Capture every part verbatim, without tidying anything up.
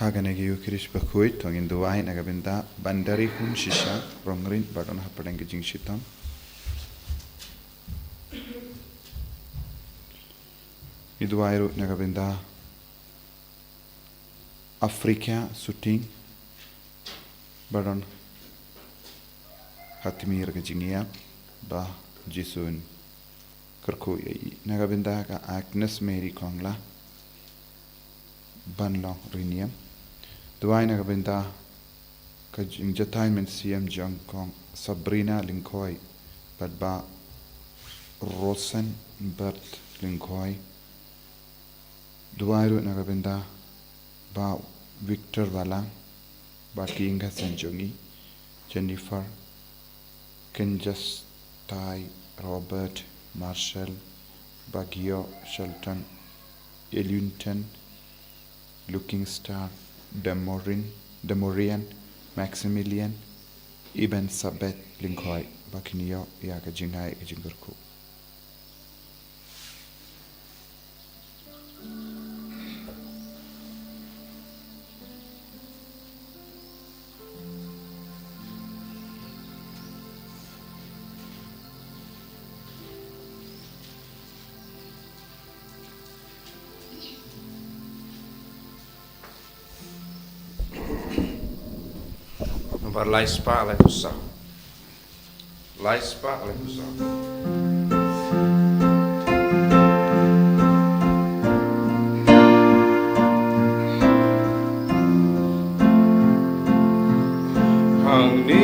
Ha kane ka Eucharist bakhuid, to ngin duwai na ka bynta Bandari Hun Shisha Rongrin ba don hapdeng ka jingshitom. Ngi duwai ruh na ka bynta Africa Suting ba don ha tmier ka jingïap ba Jisu un kyrkhu ïa i. Na ka bynta ka Agnes Mary Kongla ban long riniam. Duwai na ka bynta ka jingjatai mynsiem jong Kong Sabrina Lyngkhoi bad Bah Rosenbert Lyngkhoi. Duwai ruh na ka bynta Bah Victor Balang, Bah King Hassan jong i, Jennifer, Kenjastai, Robert, Marshall, Bagio, Shelton, Elunton, Looking Star, Demorin, Demorian, Maximilian, Eben Sabet Lyngkhoi, ba kin ïoh ïa ka jingai ka jingkyrkhu. Nombar lai spah lai phew saw. Lai spah lai phew saw. Hangne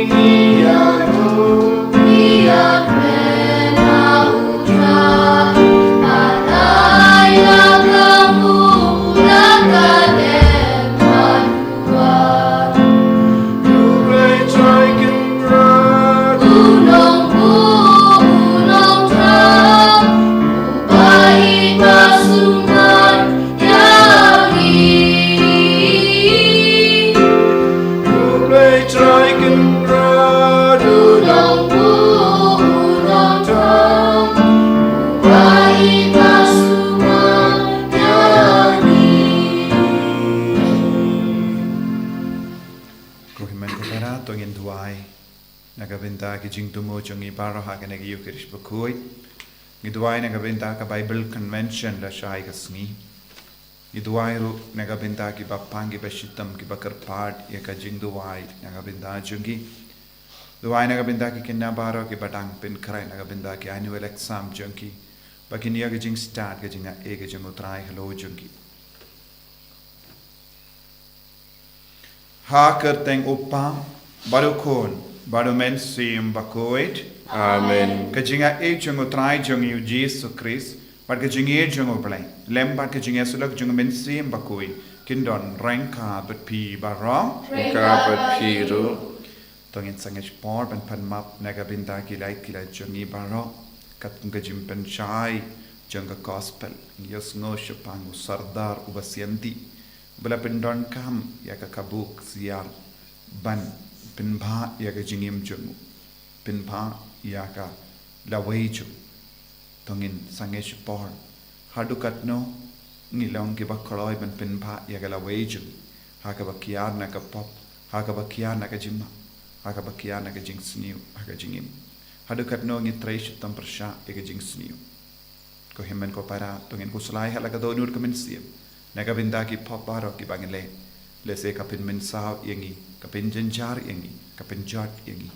ngi ïa Ko hynmen ko para, to ngin duwai na ka bynta ki jingthmu jong ngi baroh ha kane ka Eucharist bakhuid. Ngi duwai na ka bynta ka Bible Convention lashai ka sngi. Ngi duwai ruh na ka bynta kiba pang kiba shitom kiba kyrpad ïa ka jingduwai na ka bynta jong ngi. Duwai na ka bynta ki khynnah baroh kiba dang pynkhreh na ka bynta ki annual exam jong ki, ba kin ïoh ka jingstad ka jingaiei ka jong U Trai halor jong ki. Ha ka kyrteng U Kpa bad U Khun bad U Mynsiem Bakhuid. Amen. Ka jingaiei jong U Trai jong ngi U Jisu Khrist bad ka jingïeit jong U Blei lem bad ka jingïasyllok jong U Mynsiem Bakhuid kin don ryngkat bad phi baroh. Ryngkat bad phi ruh. To ngin sangeh por ban pan map na ka bynta ki lait ki lait jong ngi baroh. Katkum ka jingpynshai jong ka gospel, ngi ïohsngew shaphang u Sordar uba sianti uba la pyndonkam ïa ka kabu ksiar ban pynbha ïa ka jingim jong u, pynbha ïa ka lawei jong u. To ngin sangeh por. Haduh katno ngi long kiba kloi ban pynbha ïa ka lawei jong ngi ha kaba kiar na ka pop, ha kaba kiar na ka jingmap, ha kaba kiar na ka jingsniew ha ka jingim? Haduh katno ngi trei shitom pyrshah ïa ka jingsniew? Ko hynmen ko para, to ngin khuslai ha la ka dohnud ka mynsiem na ka bynta ki pop baroh kiba ngi leh, lehse ka pynmynsaw ïa ngi, ka pynjynjar ïa ngi, ka pynjot ïa ngi.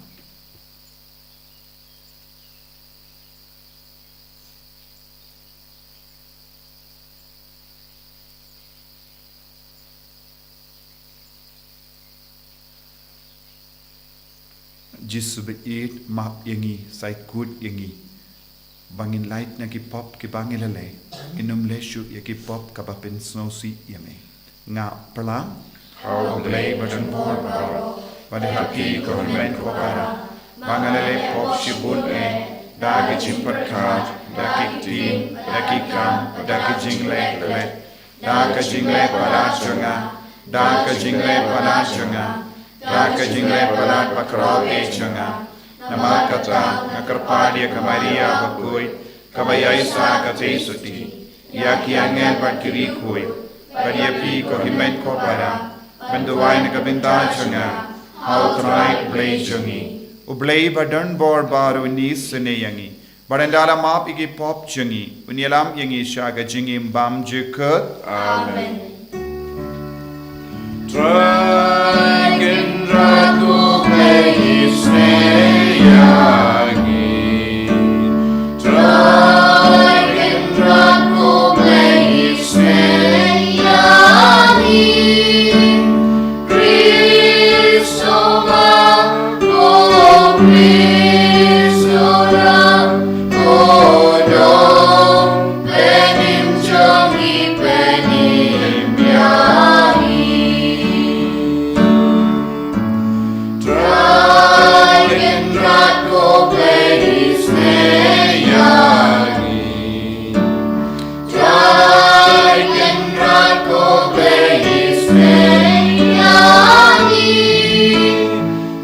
Jisu ba ïeit, map ïa ngi, sa ïakut ïa ngi ba ngin lait na ki pop kiba ngi la leh, ngin ym leh shuh ïa ki pop kaba pynsngewsih ïa me. Nga pyrshang ha U Blei ba don bor baroh, bad ha phi ko hynmen ko para, ba nga la leh pop shibun eh, da ka jingpyrkhat, da ki ktien, da ki kam, da ki jingleh klet, da ka jingleh palat jong nga, da ka jingleh palat jong nga, da ka jingleh palat ba khraw eh jong nga. Namar kata nga kyrpad ïa ka Maria bakhuid, kaba ïaisah katei suti, ïa ki angel bad ki riewkhuid, bad ïa phi ko hynmen ko para, ban duwai na ka bynta jong nga ha U Trai U Blei jong ngi. U Blei ba don bor baroh un isynei ïa ngi, bad un da la map ïa ki pop jong ngi, un ïalam ïa ngi sha ka jingim bymjukut. Amen. Trai Kynrad ko Blei isynei ïa ngi. Trai Kynrad ko Blei isynei ïa ngi. Khrist u ma, ko Khrist u ram, ko dong, pynim jong ngi pynim ïa ngi. Trai Kynrad ko Blei isynei ïa ngi. Trai Kynrad ko Blei isynei ïa ngi.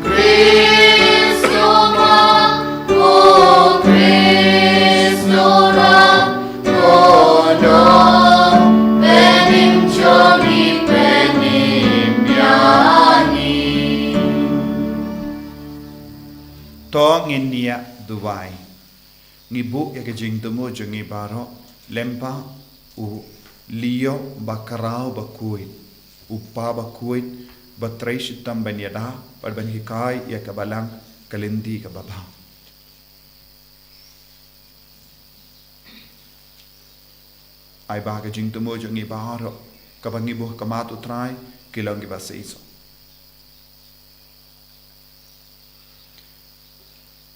Khrist u ma, ko Khrist u ram, ko dong, pynim jong ngi pynim ïa ngi. To ngin ïa duwai. Ngi buh ïa ka jingthmu jong ngi baroh lyngba u Leo ba khraw ba khuid, u kpa ba khuid, ba trei shitom ban ïada bad ban hikai ïa ka balang ka lynti kaba bha. Ai ba ka jingthmu jong ngi baroh kaba ngi buh ha khmat U Trai ki long kiba shisha.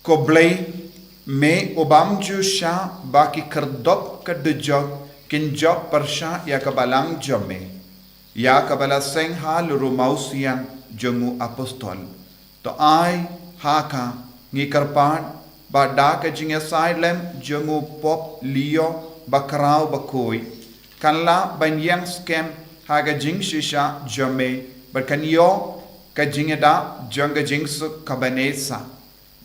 Ko Blei, me u bym ju shah ba ki khyrdop ka dujok kin jop pyrshah ïa ka balang jong me, ïa kaba la seng ha lade u mawsiang jong u apostol. To ai ha ka ngi kyrpad ba da ka jingïasaid lem jong u Pop Leo ba khraw ba khuid, kan lah ban ïeng skhem ha ka jingshisha jong me, bad kan ïoh ka jingïada jong ka jingsuk kaba neh sah.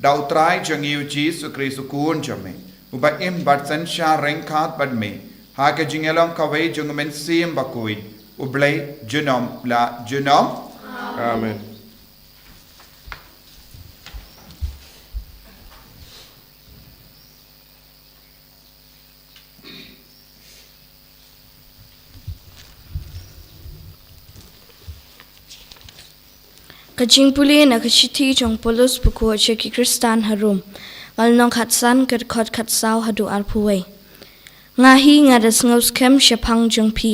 Da U Trai jong ngi U Jisu Khrist U Khun jong me, uba im bad synshar ryngkat bad me ha ka jingïalong kawei jong U Mynsiem Bakhuid, U Blei junom la junom. Amen. Ka jingpule na ka shithi jong u Paulus bakhuid sha ki Khristan ha Rom. Ngal nong khatsan, ka dkhot khatsaw haduh arphew wei. Nga hi nga da sngewskhem shaphang jong phi,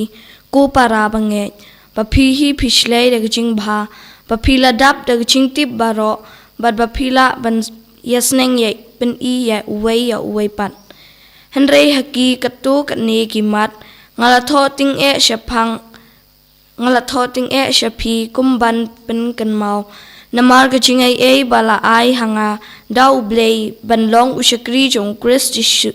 ko para bangeit, ba phi hi phi shlei da ka jingbha, ba phi la dap da ka jingtip baroh, bad ba phi lah ban ïasneng ïa pyn-i ïa uwei ïa uwei pat. Hynrei ha ki katto katne ki mat, nga la thoh tyngeh shaphang, nga la thoh tyngeh sha phi kum ban pynkynmaw. Namar ka jingaiei ba la ai ha nga da U Blei ban long u shakri jong U Khrist Jisu,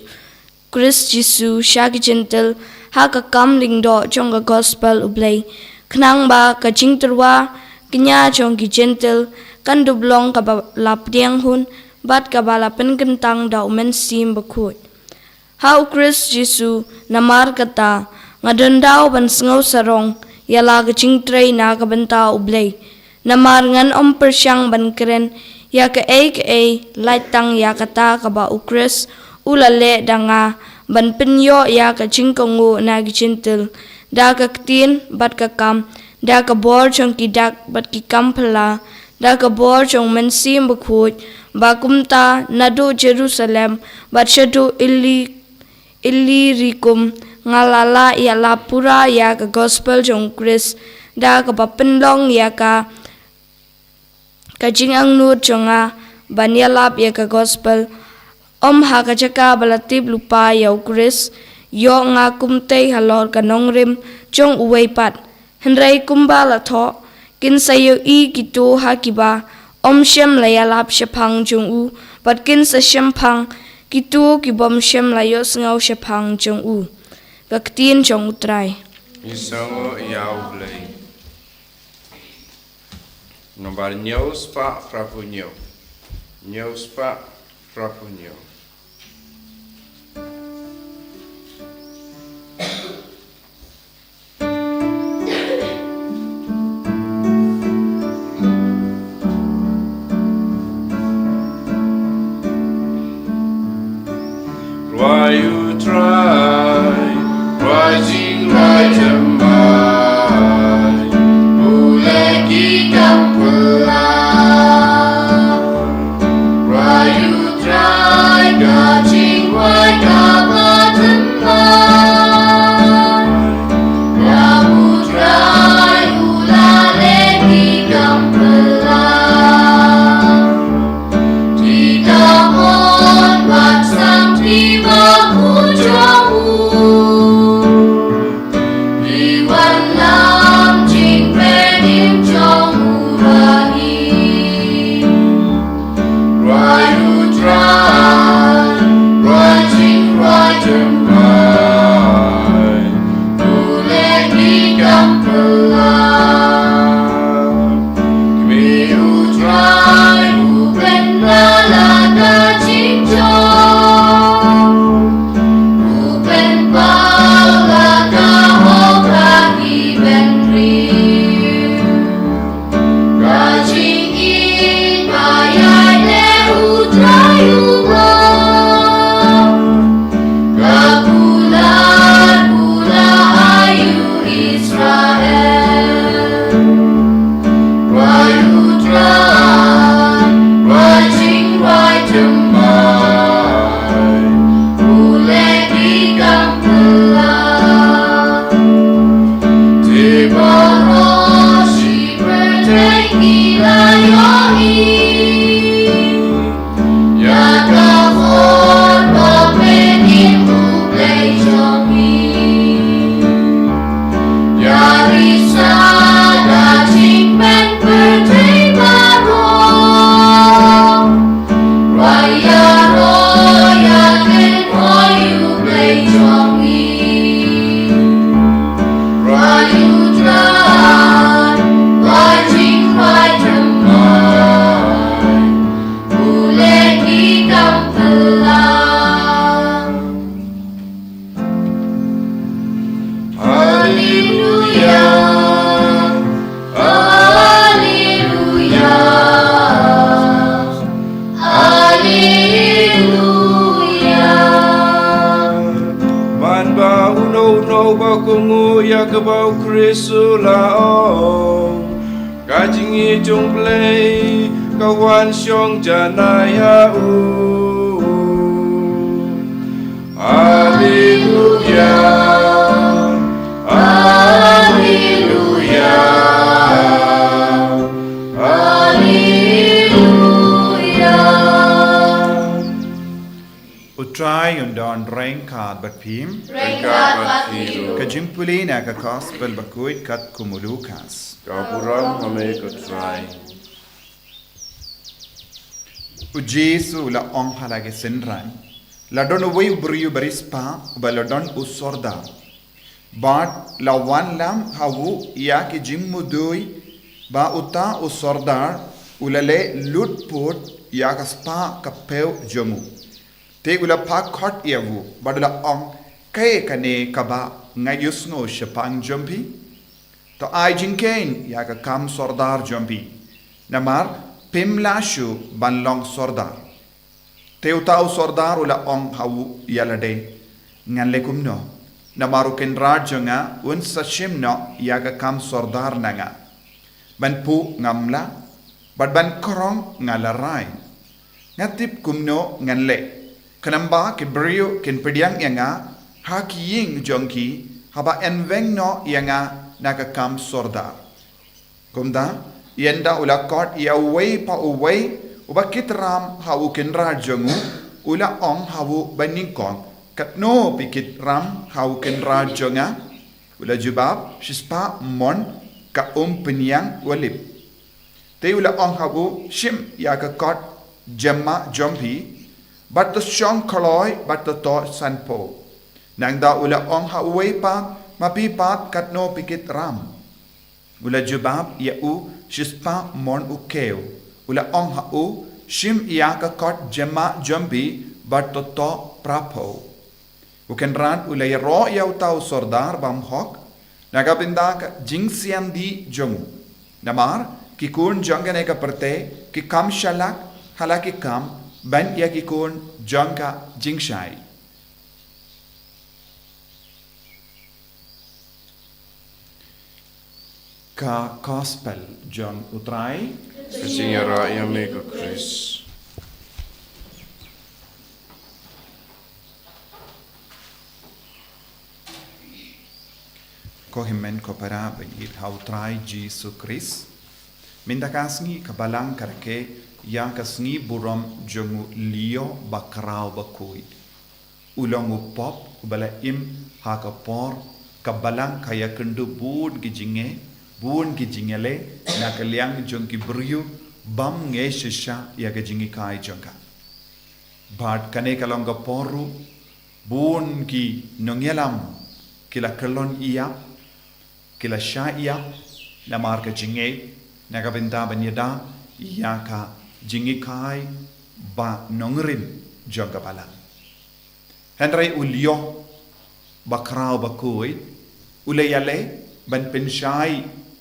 Khrist Jisu sha ki Jentil, ha ka kam lyngdoh jong ka gospel U Blei, khnang ba ka jingtyrwa kñia jong ki Jentil kan dup long kaba la pdiang hun, bad kaba la pynkyntang da U Mynsiem Bakhuid. Ha U Khrist Jisu, namar kata, nga don daw ban sngew sarong ïa la ka jingtrei na ka bynta U Blei. Namar ngan ym pyrshang ban kren ïa kaei kaei, lait tang ïa kata kaba U Khrist u la leh da nga, ban pynïoh ïa ka jingkohnguh na ki Jentil, da ka ktien bad ka kam, da ka bor jong ki dak bad ki kam phylla, da ka bor jong U Mynsiem Bakhuid, ba kumta naduh Jerusalem bad shaduh Ili-, Illirikum, nga la lah ïalap pura ïa ka gospel jong U Khrist, da kaba pynlong ïa ka ka jingangnud jong nga ban ïalap ïa ka gospel. Ym ha ka jaka ba la tip lypa ïa U Khrist, ïoh nga kumtei halor ka nongrim jong uwei pat. Hynrei kumba la thoh, kin sa ïohi kito ha kiba ym shym la ïalap shaphang jong u, bad kin sa shemphang kito ki bym shym la ïohsngew shaphang jong u. Ka ktien jong U Trai. Ngi sngewnguh ïa U Blei. Nombar hynñiew spah phra phew hynñiew. Hynñiew spah phra phew hynñiew. Ïa ka khor ba pynïap u Blei jong ngi. Ïa risa da jingpynpyrthei baroh. Wa ïaroh ïa kynhoi u Blei jong ngi. Wa ïuh trai, wa jingkhwai thymmai. U leh ki kam pynlong. Haleluya. Haleluya. Haleluya. Man ba uno uno ba kohnguh ïa kaba u Khrist u la ong. Ka jingïeit jong u Blei ka wan shong janai ha u. Haleluya. Haleluya. Haleluya. U Trai un don ryngkat bad phi. Ryngkat bad phi ruh. Ka jingpule na ka Gospel bakhuid katkum u Lukas. Ka burom ha me ko Trai. U Jisu u la ong ha la ki synran. La don uwei u briew bariewspah, uba la don u sordar. Bad la wanlam ha u ïa ki jingmudui, ba uta u sordar, u la leh lut put ïa ka spah ka phew jong u. Te u la phah khot ïa u, bad u la ong, kaei kane kaba nga ïohsngew shaphang jong phi? To ai jingkheiñ ïa ka kam sordar jong phi. Namar phim lah shuh ban long sordar. Te uta u sordar u la ong ha u ïalade, ngan leh kumno? Namar u kynrad jong nga un sa shim noh ïa ka kam sordar na nga. Ban phuh ngam lah, bad ban krong nga la rai. Nga tip kumno ngan leh. Khnang ba ki briew kin pdiang ïa nga ha ki ïing jong ki, haba yn weng noh ïa nga na ka kam sordar. Kumta, ynda u la khot ïa uwei pa uwei, uba kit ram ha u kynrad jong u, u la ong ha u banyngkong, katno phi kit ram ha u kynrad jong nga? U la jubab, shispah mon, ka um pynïang u lip. Te u la ong ha u, shim ïa ka kot jymmah jong phi, bad to shong kloi, bad to thoh sanphew. Nangta u la ong ha uwei pat, ma phi pat katno phi kit ram? U la jubab ïa u, shispah mon u kiew. U la ong ha u, shim ïa ka kot jymmah jong phi, bad to thoh phraphew. U kynrad u la ïaroh ïa uta u sordar bymhok, na ka bynta ka jingsiandih jong u. Namar, ki khun jong kane ka pyrthei, ki kham shalak, ha la ki kham, ban ïa ki khun jong ka jingshai. Ka Gospel jong u Trai. Ka jingïarap ïa me ko Khrist. Ko hynmen ko para ba ïeit ha u Trai Jisu Khrist. Mynta ka sngi ka Balang ka rakhe ïa ka sngi burom jong u Leo ba khraw ba khuid. U long u pop uba la im ha ka por ka Balang ka ïakynduh bun ki jingeh, bun ki jingïaleh, na ka liang jong ki briew bym ngeit shisha ïa ka jinghikai jong ka. Bad kane ka long ka por ruh, bun ki nongïalam ki la kyllon ïap, ki la shah ïap, namar ka jingngeit, na ka bynta ban ïada ïa ka jinghikai ba nongrim jong ka Balang. Hynrei u Leo ba khraw ba khuid, u la ïaleh ban pynshai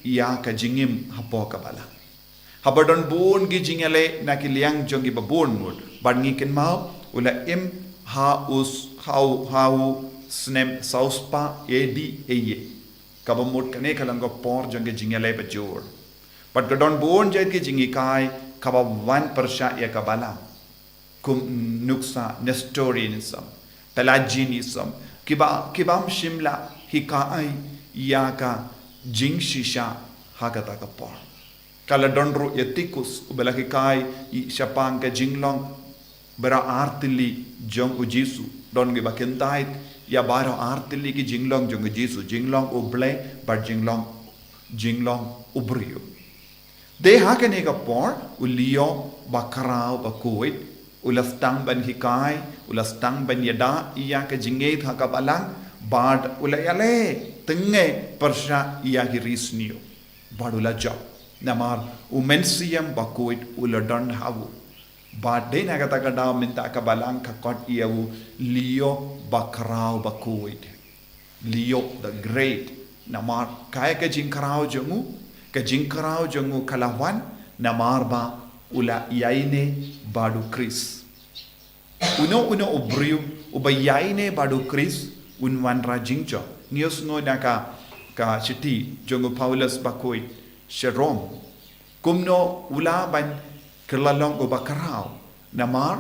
ïa ka jingim hapoh ka Balang. Haba don bun ki jingïaleh na ki liang jong ki babun ngut, bad ngi kynmaw, u la im ha u s-, ha u, ha u snem saw spah A D A ye. Kaba mut kane ka long ka por jong ka jingïaleh bajur. Bad ka don bun jait ki jinghikai kaba wan pyrshah ïa ka Balang. Kum nuksa Nestorianism, Pelagianism, kiba, kibym shym la hikai ïa ka jingshisha ha kata ka por. Ka la don ruh ïa Tikus, uba la hikai shaphang ka jinglong baroh artylli jong u Jisu. Don ngi ba kyntait ïa baroh artylli ki jinglong jong u Jisu, jinglong u Blei bad jinglong, jinglong u briew. Dei ha kane ka por u Leo ba khraw ba khuid u la sdang ban hikai, u la sdang ban ïada ïa ka jingngeit ha ka balang, bad u la ïaleh tyngai pyrshah ïa ki ri sniew. Bad u la jop namar u mynsiem ba khuid u la don ha u. Bad dei na kata ka daw mynta ka balang ka khot ïa u Leo ba khraw ba khuid. Leo the Great. Namar kaei ka jingkhraw jong u, ka jingkhraw jong u ka la wan namar ba u la ïaineh bad u Khrist. Uno uno u briew uba ïaineh bad u Khrist un wanrah jingjop. Ngi ïohsngew na ka, ka shithi jong u Paulus ba khuid sha Rom. Kumno u lah ban kylla long uba khraw? Namar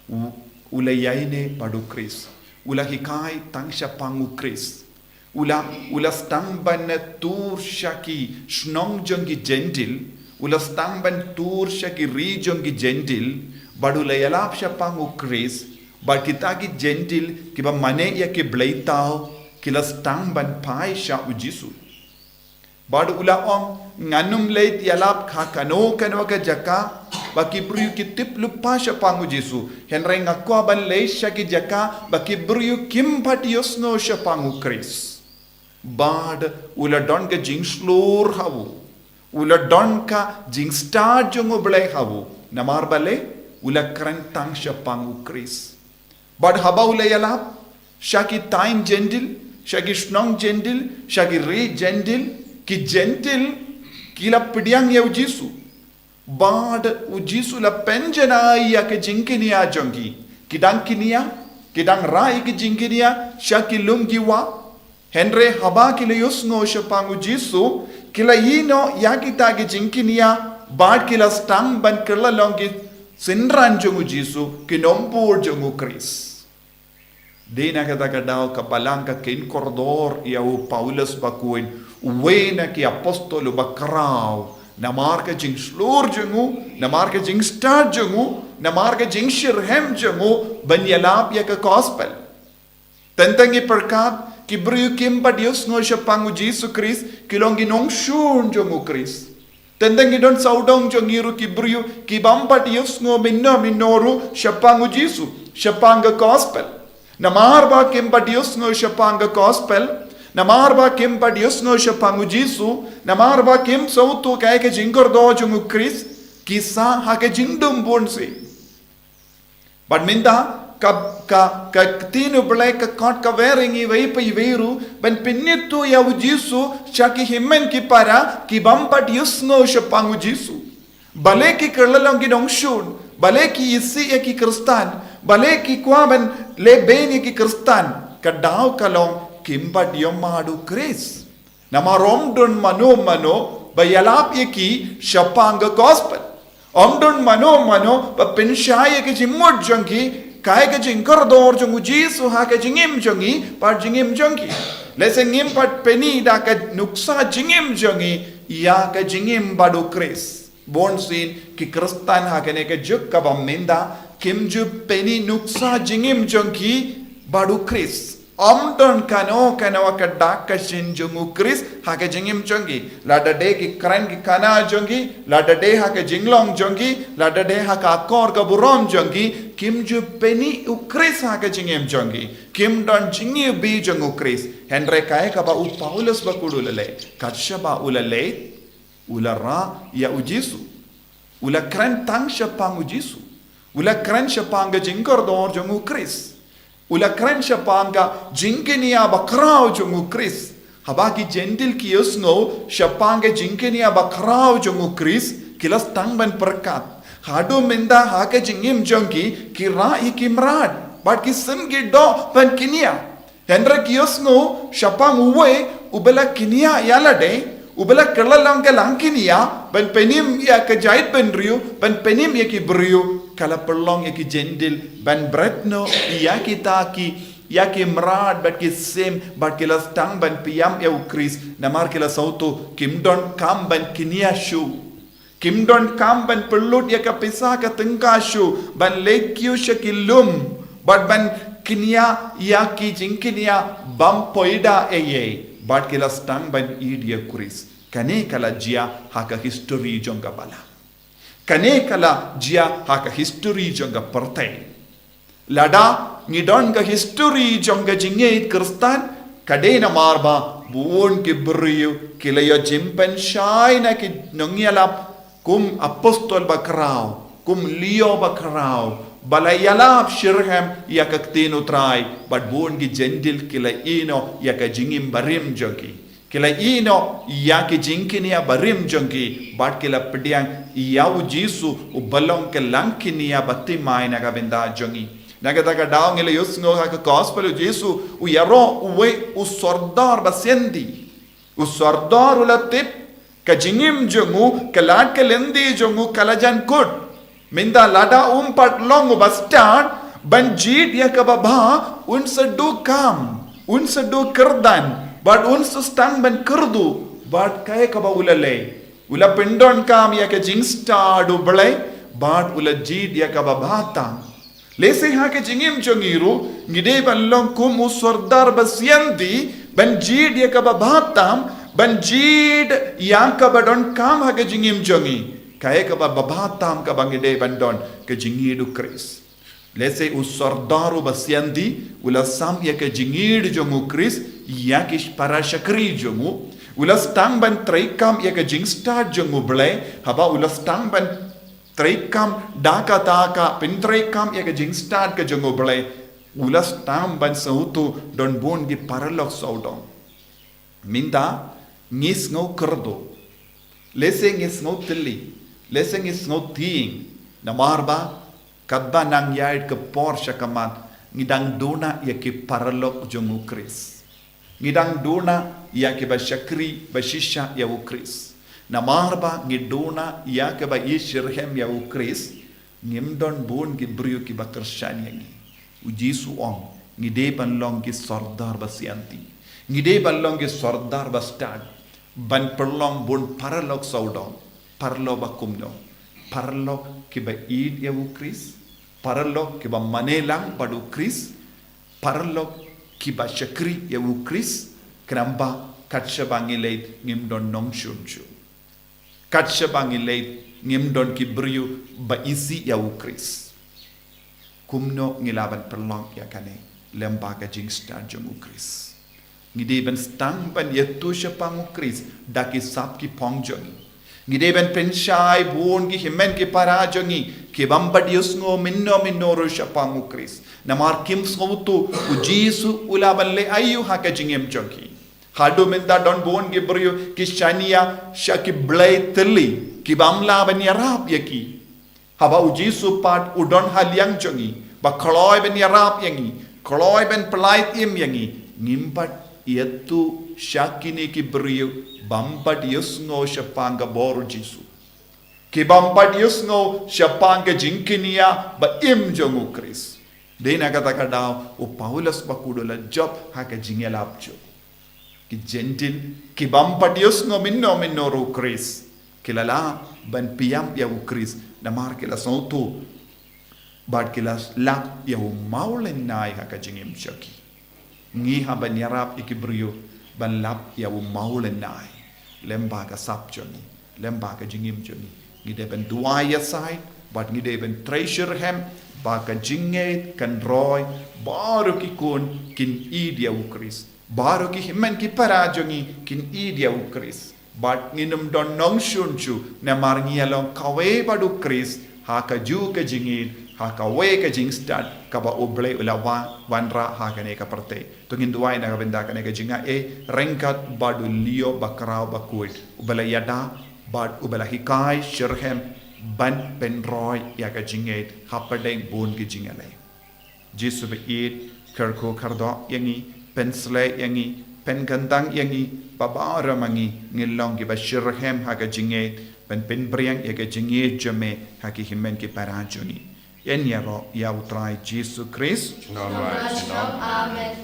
u, u la ïaineh bad u Khrist. U la hikai tang shaphang u Khrist. U la, u la sdang ban tur sha ki shnong jong ki Jentil, u la sdang ban tur sha ki ri jong ki Jentil, bad u la ïalap shaphang u Khrist, bad kita ki Jentil kiba mane ïa ki bleitaw, ki la sdang ban phai sha u Jisu. Bad u la ong, ngan ym leit ïalap ha kano kano ka jaka ba ki briew ki tip lypa shaphang u Jisu. Hynrei nga kwah ban leit sha ki jaka ba ki briew kim pat ïohsngew shaphang u Khrist. Bad u la don ka jingshlur ha u. U la don ka jingstad jong u Blei ha u. Namar balei? U la kren tang shaphang u Khrist. Bad haba u la ïalap sha ki thaiñ Jentil, sha ki shnong Jentil, sha ki ri Jentil, ki Jentil ki la pdiang ïa u Jisu. Bad u Jisu la pynjanai ïa ka jingkñia jong ki. Ki dang kñia, ki dang rah ïa ka jingkñia sha ki lum ki wah. Hynrei haba ki la ïohsngew shaphang u Jisu, ki la ïehnoh ïa kita ki jingkñia, bad ki la sdang ban kylla long ki synran jong u Jisu, ki nongbud jong u Khrist. Dei na kata ka daw ka balang ka kheiñ kordor ïa u Paulus ba khuid, uwei na ki apostol uba khraw, namar ka jingshlur jong u, namar ka jingstad jong u, namar ka jingshitrhem jong u ban ïalap ïa ka gospel. Teng teng ngi pyrkhat ki briew kim pat ïohsngew shaphang u Jisu Khrist ki long ki nongshun jong u Khrist. Teng teng ngi don sawdong jong ngi ruh ki briew ki bym pat ïohsngew mynno mynno ruh shaphang u Jisu, shaphang ka gospel. Namar ba kim pat ïohsngew shaphang ka gospel, namar ba kim pat ïohsngew shaphang u Jisu, namar ba kim sngewthuh kaei ka jingkordor jong u Khrist, ki sah ha ka jingdum bunsien. Bad mynta ka, ka, ka ktien u Blei ka khot kawei ïa ngi iwei pa iwei ruh ban pynithuh ïa u Jisu sha ki hynmen ki para ki bym pat ïohsngew shaphang u Jisu. Balei ki kylla long ki nongshun, balei ki isih ïa ki Khristan, balei ki kwah ban leh beiñ ïa ki Khristan, ka daw ka long kim pat ïohmad u Khrist. Namar ym don mano mano ba ïalap ïa ki shaphang ka gospel. Ym don mano mano ba pynshai ïa ka jingmut jong ki, kaei ka jingkordor jong u Jisu ha ka jingim jong ngi bad jingim jong ki. Lehse ngim pat pyni da ka nuksa jingim jong ngi ïa ka jingim bad u Khrist. Bunsien ki Khristan ha kane ka juk kaba mynta kim ju pyni nuksa jingim jong ki bad u Khrist. Ym don kano kano ka dak ka shin jong u Khrist ha ka jingim jong ki. Lada dei ki kren ki khana jong ki, lada dei ha ka jinglong jong ki, lada dei ha ka akor ka burom jong ki, kim ju pyni u Khrist ha ka jingim jong ki. Kim don jingiwbih jong u Khrist. Hynrei kaei kaba u Paulus ba khuid u la leh, kat shaba u la leh, u la rah ïa u Jisu. U la kren tang shaphang u Jisu. U la kren shaphang ka jingkordor jong u Khrist. U la kren shaphang ka jingkñia bakhraw jong u Khrist. Haba ki Jentil ki ïohsngew shaphang ka jingkñia bakhraw jong u Khrist, ki la sdang ban pyrkhat. Haduh mynta ha ka jingim jong ki, ki rah ïa ki mrad bad ki sim ki doh ban kñia. Hynrei ki ïohsngew shaphang uwei uba la kñia ïa lade, uba la kylla long ka langkñia ban pynim ïa ka jaitbynriew, ban pynim ïa ki briew, ka la pynlong ïa ki Jentil ban bret noh ïa kita ki, ïa ki mrad bad ki sim, bad ki la sdang ban pynïap ïa u Khrist, namar ki la sngewthuh kim donkam ban kñia shuh. Kim donkam ban pynlut ïa ka pisa ka tyngka shuh ban leit kiew sha ki lum bad ban kñia ïa ki jingkñia bym poi-da ei ei, bad ki la sdang ban ïeit ïa u Khrist. Kane ka la jia ha ka history jong ka balang. Kane ka la jia ha ka history jong ka pyrthei. Lada ngi don ka history jong ka jingngeit Khristan, ka dei namar ba bun ki briew ki la ïoh jingpynshai na ki nongïalap, kum apostol bakhraw, kum Leo bakhraw, ba la ïalap shitrhem ïa ka ktien U Trai, bad bun ki Jentil ki la ïehnoh ïa ka jingim barim jong ki. Ki la ïehnoh ïa ki jingkñia barim jong ki, bad ki la pdiang ïa u Jisu uba long ka langkñia bathymmai na ka bynta jong ngi. Na kata ka daw ngi la ïohsngew ha ka gospel u Jisu u ïaroh uwei u sordar basianti. U sordar u la tip ka jingim jong u, ka lad ka lynti jong u ka la jan kut. Mynta lada um pat long uba stad ban jied ïa kaba bha, un sa duh kam, un sa duh kyrdan, bad un sa sdang ban kyrduh, bad kaei kaba u la leh. U la pyndonkam ïa ka jingstad U Blei, bad u la jied ïa kaba bha tam. Lehse ha ka jingim jong ngi ruh, ngi dei ban long kum u sordar basianti, ban jied ïa kaba bha tam, ban jied ïa kaba donkam ha ka jingim jong ngi. Kaei kaba bha tam kaba ngi dei ban don, ka jingïeit u Khrist. Lehse u sordar u basianti u la sam ïa ka jingïeit jong u Khrist ïa ki para shakri jong u. U la sdang ban treikam ïa ka jingstad jong U Blei, haba u la sdang ban treikam da kata ka pyntreikam ïa ka jingstad ka jong U Blei, u la sdang ban sngewthuh don bun ki paralok sawdong. Mynta ngi sngew kyrduh. Lehse ngi sngew tylli. Lehse ngi sngew tieng. Namar ba katba nang ïaid ka por sha khmat, ngi dang duna ïa ki paralok jong u Khrist. Ngi dang duna ïa kiba shakri bashisha ïa u Khrist. Namar ba ngi duna ïa kiba ïeit shitrhem ïa u Khrist, ngim don bun ki briew kiba kyrshan ïa ngi. U Jisu u ong, ngi dei ban long ki sordar basianti. Ngi dei ban long ki sordar bastad. Ban pynlong bun paralok sawdong, paralok ba kumno. Paralok kiba ïeit ïa u Khrist, paralok kiba mane lang bad u Khrist, paralok kiba shakri ïa u Khrist, khnang ba kat shaba ngi leit ngim don nongshun shuh. Kat shaba ngi leit ngim don ki briew ba isih ïa u Khrist. Kumno ngi lah ban pynlong ïa kane, lem bad ka jingstad jong u Khrist. Ngi dei ban sdang ban ïathuh shaphang u Khrist da ki sap ki phong jong ngi. Ngi dei ban pynshai bun ki hynmen ki para jong ngi, ki bym pat ïohsngew mynno mynno ruh shaphang u Khrist. Namar kim sngewthuh u Jisu u lah ban leh aïu ha ka jingim jong ki. Haduh mynta don bun ki briew ki shaniah sha ki blei tylli, ki bym lah ban ïarap ïa ki. Haba u Jisu pat u don ha liang jong ngi, ba kloi ban ïarap ïa ngi, kloi ban pyllait im ïa ngi, ngim pat ïathuh sha kine ki briew bym pat ïohsngew shaphang ka bor u Jisu, ki bym pat ïohsngew shaphang ka jingkñia ba im jong u Khrist. Dei na kata ka daw u Paulus bakhuid u la jop ha ka jingïalap jong u. Ki Jentil, ki bym pat ïohsngew mynno mynno ruh u Khrist, ki la lah ban pynïap ïa u Khrist, namar ki la sngewthuh bad ki la lap ïa u mawlynnai ha ka jingim jong ki. Ngi hap ban ïarap ïa ki briew ban lap ïa u mawlynnai lem bad ka sap jong ngi, lem bad ka jingim jong ngi. Ngi dei ban duwai ïa sait, bad ngi dei ban trei shitrhem ba ka jingngeit kan roi, baroh ki khun kin ïeit ïa u Khrist. Baroh ki hynmen ki para jong ngi kin ïeit ïa u Khrist. Bad ngin ym don nongshun shuh, namar ngi ïalong kawei bad u Khrist ha kajuh ka jingïeit, ha kawei ka jingstad kaba u Blei u la wan, wanrah ha kane ka pyrthei. To ngin duwai na ka bynta kane ka jingaiei, ryngkat bad u Leo bakhraw bakhuid, uba la ïada bad uba la hikai shitrhem ban pynroi ïa ka jingngeit hapdeng bun ki jingïaleh. Jisu ba ïeit, kyrkhu kyrdoh ïa ngi, pynshlei ïa ngi, pynkyntang ïa ngi, ba baroh ma ngi ngin long kiba shitrhem ha ka jingngeit, ban pynphriang ïa ka jingngeit jong me ha ki hynmen ki para jong ngi. Yn ïaroh ïa u Trai Jisu Khrist. Junom, junom. Amen.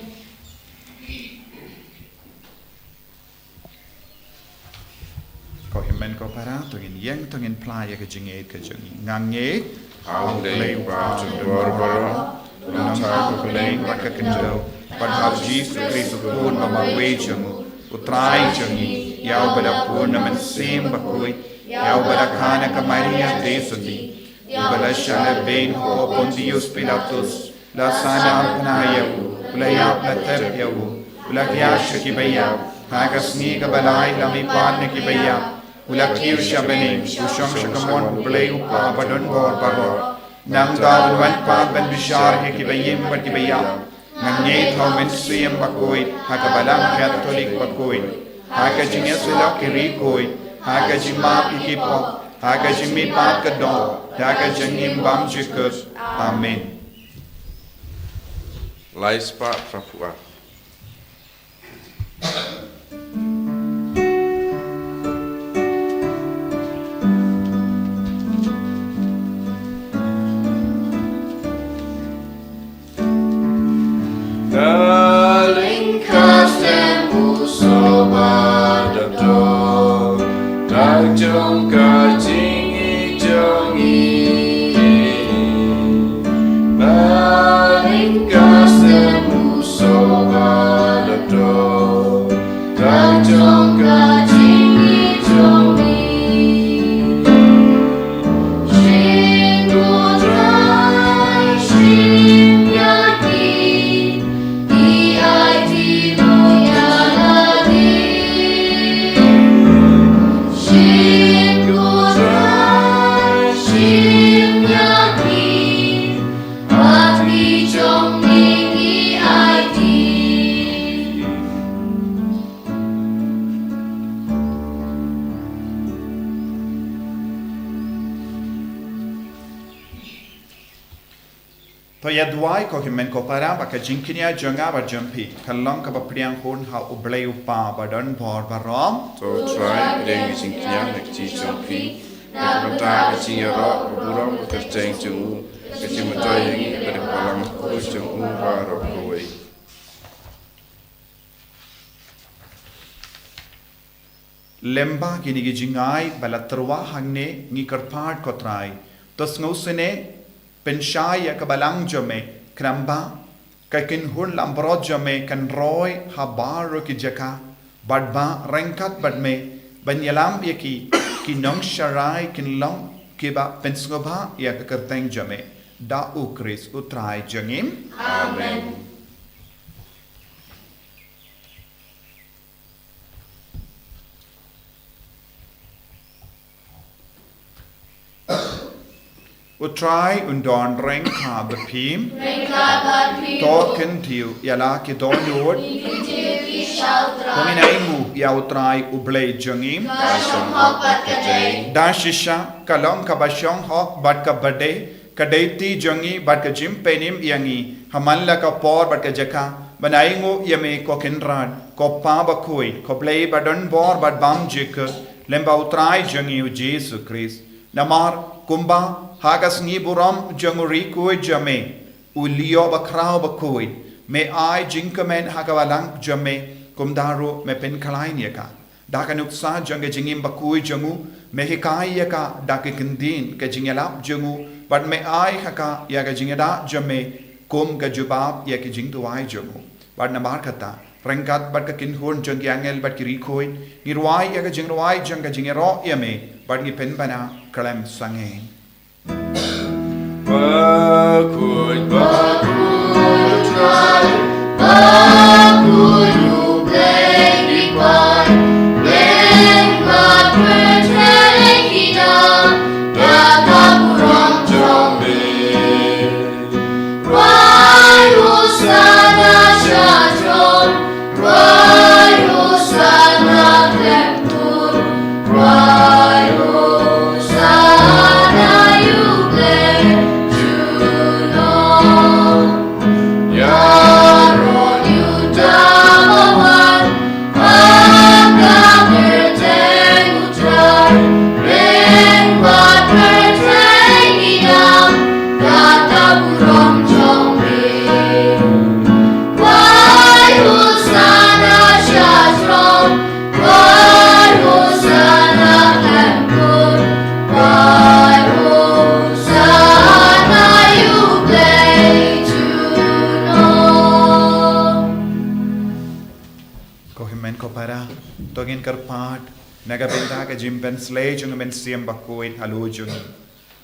Ko hynmen Men ko para, to ngin ïeng, to ngin phla ïa ka jingngeit ka jong ngi. Nga ngeit ha U Blei U Kpa jong ka bor baroh, U Nongthaw ka Blei bad ka Khyndew, bad ha U Jisu Khrist U Khun ba marwei jong U, U Trai jong ngi, ïa uba la bun na Mynsiem Bakhuid, ïa uba la kha na ka Maria Theisotti, uba la shah lehbeiñ hapoh Pontius Pilatus, la sahnarphna ïa u, u la ïap, la tep ïa u, u la khiah sha kiba ïap, ha ka sngi kaba lai la mihpat na kiba ïap, u la kiew sha bneng, u shong sha kamon U Blei U Kpa ba don bor baroh. Nangta un wan pat ban bishar ïa kiba im bad kiba ïap. Nga ngeit ha U Mynsiem Bakhuid, ha ka Balang Katholik bakhuid, ha ka jingïasyllok ki riewkhuid, ha ka jingmap ïa ki pop, ha ka jingmihpat ka doh, ha ka jingim bymjukut. Amen. Lai spah phra phew ar. Darling, cast them whosoever the door, dark jong ka jingïeit jong ngi. Darling, cast them whosoever the door, dark jong ka jingïeit jong ngi. To ïa duwai ko hynmen ko para, ba ka jingkñia jong nga bad jong phi kan long kaba pdiang hun ha U Blei U Kpa ba don bor baroh. To Trai, pdiang ka jingkñia na ka kti jong phi na ka bynta ka jingïaroh ka burom ka kyrteng jong u, ka jingmyntoi ïa ngi ka dei ka balang bakhuid jong u baroh kawei. Lyngba kine ki jingai ba la tyrwa hangne ngi kyrpad ko Trai, to sngewsynei pynshai ïa ka balang jong me, khnang ba ka kynhun langbrot jong me kan roi ha baroh ki jaka, bad ba ryngkat bad me ban ïalam ïa ki, ki nongsharai kin long kiba pynsngewbha ïa ka kyrteng jong me. Da U Khrist U Trai jong ngi. Amen. U Trai un don ryngkat bad phi. Ryngkat bad phi. To kyntiew ïa la ki dohnud. Ngin kyntiew ïa ki sha U Trai. To ngin ainguh ïa U Trai U Blei jong ngi. Ka shong hok bad ka dei. Da shisha ka long kaba shong hok bad kaba dei. Ka dei ti jong ngi bad ka jingpynim ïa ngi ha man la ka por bad ka jaka ban ainguh ïa me ko Kynrad, ko Pa bakhuid, ko Blei ba don bor bad bymjukut, lyngba U Trai jong ngi U Jisu Khrist. Namar kumba ha ka sngi burom jong u riewkhuid jong me, u Leo bakhraw bakhuid, me ai jingkmen ha ka balang jong me, kumta ruh me pynkhlaiñ ïa ka da ka nuksa jong ka jingim bakhuid jong u, me hikai ïa ka da ka kyntien ka jingïalap jong u, bad me ai ha ka ïa ka jingïada jong me kum ka jubab ïa ka jingduwai jong u. Bad namar kata, ryngkat bad ka kynhun jong ki angel bad ki riewkhuid, ngi rwai ïa ka jingrwai jong ka jingïaroh ïa me, bad ngi pynbna khlem sangeh. Bakhuid, bakhuid U Trai, bakhuid U Blei ki paid, lyngba pyrthei ki dang da ka burom jong me. Khwai Hosana sha throne, khwai Hosana khlem bun, khwai Hosana ïa U Blei junom. Ïaroh ïa U Ba ngin kyrpad na ka bynta ka jingpynslei jong u Mynsiem Bakhuid halor jong ngi,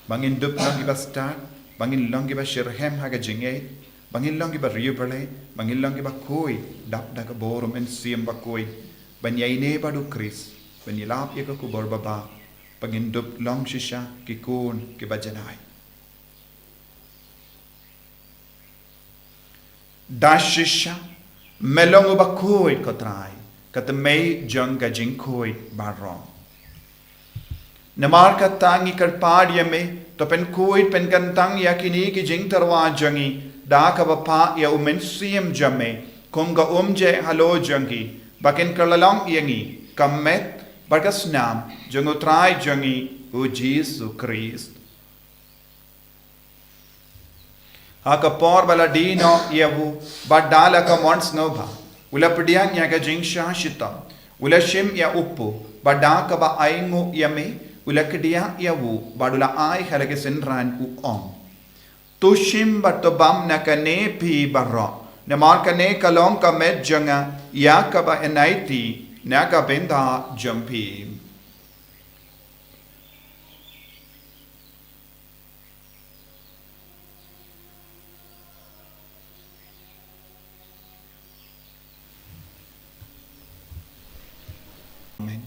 ba ngin dup long kiba stad, ba ngin long kiba shitrhem ha ka jingngeit, ba ngin long kiba riewblei, ba ngin long kiba khuid dap da ka bor u Mynsiem Bakhuid, ban ïaineh bad u Khrist, ban ïalap ïa ka khubor babha, ba ngin dup long shisha ki khun kiba janai. Da shisha me long uba khuid, ko Trai, ka tmei jong ka jingkhuid baroh. Namar kata ngi kyrpad ïa me, to pynkhuid pynkyntang ïa kine ki jingtyrwa jong ngi da kaba phah ïa u Mynsiem jong me kum ka umjeh halor jong ngi, ba kin kylla long ïa ngi ka met bad ka snam jong u Trai jong ngi u Jisu Khrist. Ha ka por ba la die noh ïa u, bad da la ka mon sngewbha, u la pdiang ïa ka jingshah shitom, u la shim ïa u kpu, bad da kaba ainguh ïa me, u la kdiah ïa u, bad u la ai ha la ki synran, u ong: To shim bad to bam na kane phi baroh, namar kane ka long ka met jong nga ïa kaba yn aiti na ka bynta jong phi. Amen.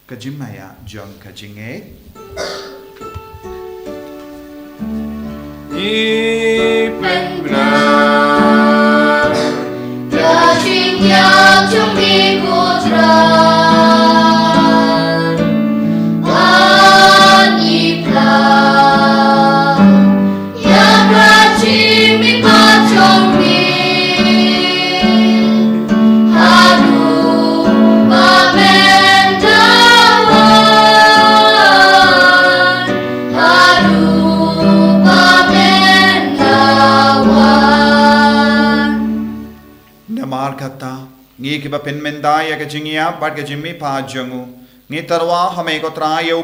Ka jingmaïa jong ka jingngeit. Ngi pynbna ïa ka jingïap jong me, ko Trai. Ngi pynbna ïa ka jingmihpat jong me, haduh ba men da wan, haduh ba men da wan. Namar kata, ngi kiba pynmynta ïa ka jingïap bad ka jingmihpat jong u, ngi tyrwa ha me, ko Trai, ïa u